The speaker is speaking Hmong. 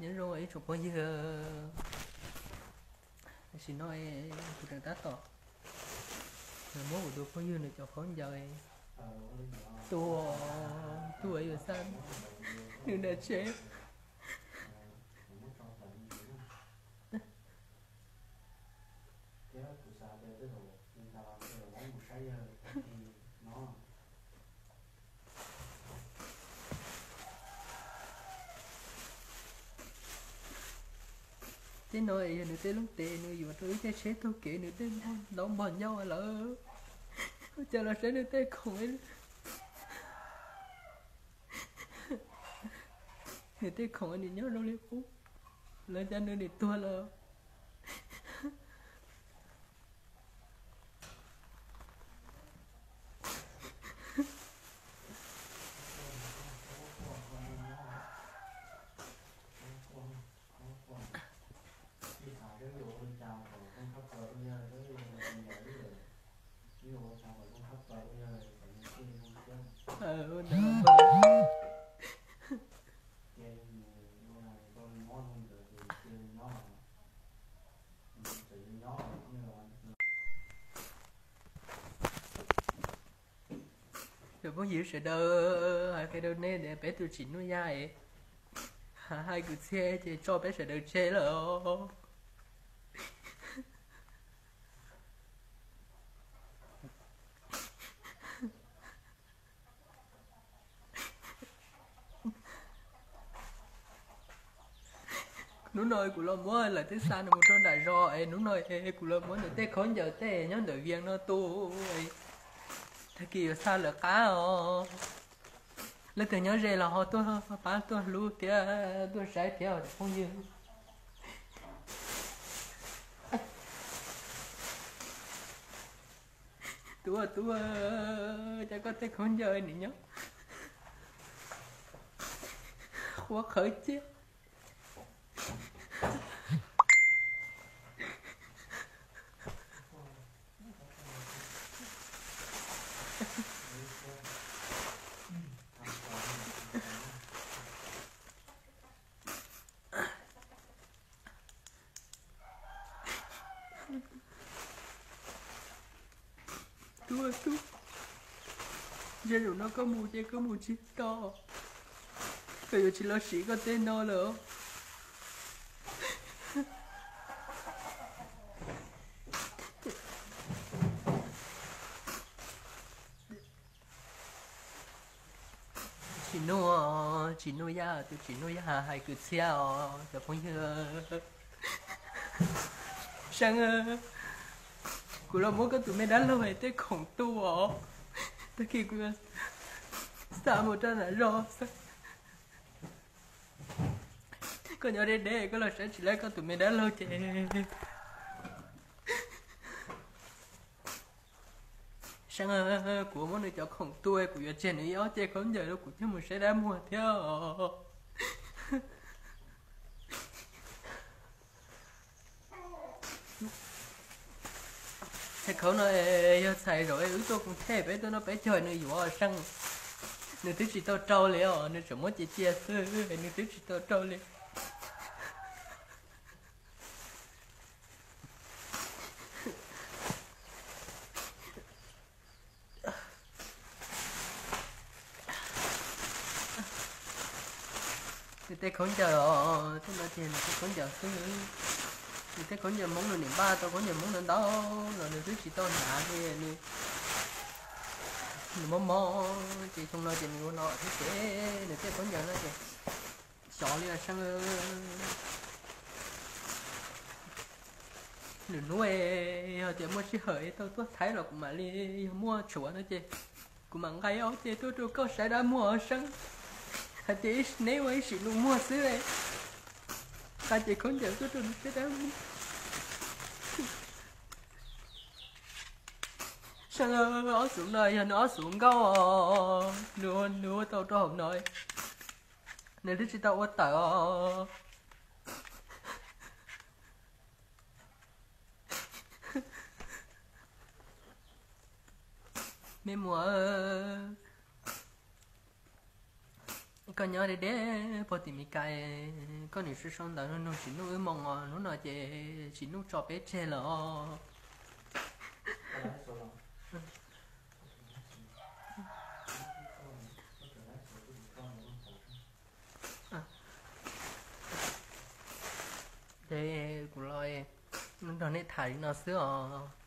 Nyob zoo ib tsoom phooj ywg, tam sim no kuv tseem tab tom muab kuv tus phooj ywg nws cov khaub ncaws tua, tua yuav xa nws nram tsev. Tej no yog nws tej lub tes, nws yuav rau ib tej tsheb taug kev, nws tej ntaub npog ncauj lawm. Ua cas los saib nws tej khoom, nws tej khoom nws nyob zoo li qub, lawv cov nws nws tuag lawm. Cov phooj ywg sawv daws, hais qhia rau nej tias peb tus Tsim Nuj Yaj es hais kwv txhiaj ces tso peb sawv daws tseg lawm os. Hnub no kuv los muab lawv twb xa nws mus rau nram zos es hnub no kuv los muab nws tej khaub ncaws tej nyob ntawm Vias no tu, tag kis yuav xa lawv qab os. Leej twg nyob ze los ho tuaj pab tuaj hlub thiab tuaj saib thiab os cov phooj ywg. Tub, tub, cas koj tej khaub ncaws nws nyob qhuav qhawv ciaj. Tub, tub, zaj zaum no koj mus ces koj mus tsis tau, koj yuav tsis los siv koj tej no lawm. Tsim Nuj, Tsim Nuj Yaj, tus Tsim Nuj Yaj hais kwv txhiaj os cov phooj ywg. Seeb, kuv los muab koj tus me dab laug tej khoom tu os, tag kis kuv xa mus rau nram zos. Koj nyob deb deb koj los saib tsis laib koj tus me dab laug ces. Seeb, kuv muab nws cov khoom tu, kuv yuav tseg nws ib ob ce khaub ncaws rau kuv coj mus saib dab muag thiab os. Txhais khauv no yog txhais zaum wb tuaj koom thej peb tuaj noj peb caug nws yuav Seeb. Nws twb tsis tau rau li os, nws tseem muab cia cia xwb, nws twb tsis tau rau li. Nws tej khaub ncaws os, tej no ces nws tej khaub ncaws xwb. Nws tej khaub ncaws Hmoob nws niam npaj tau khaub ncaws Hmoob ntau ntau los nws twb tsis tau hnav li, nws, nws mob mob ces xyoo no ces nws ua no thiab ces nws tej khaub ncaws no ces xyov li os Seeb. Lwm hnub yog tias muaj sij hawm tau tuaj Thaib los kuv mam li, yog muaj tshuav no ces kuv mam nqa ob ce tuaj rau koj saib dab muag os Seeb. Hais tias neb ua ib sim nus muag xwb, nqa ces khaub ncaws tuaj rau nws saib dab muag. Seeb, ob xuv no yog nws ob xuv nkauj os, nws, nws ua tau rau hauv no, nws twb tsis tau ua tawm os. Me muam, Koj nyob deb deb puag tim Meskas, koj nim sau sau ntawv nug Tsim Nuj wb moo os, hnub no ces Tsim Nuj tso peb tseg lawm os. Ces kuv los nrog nej tham li no xwb os.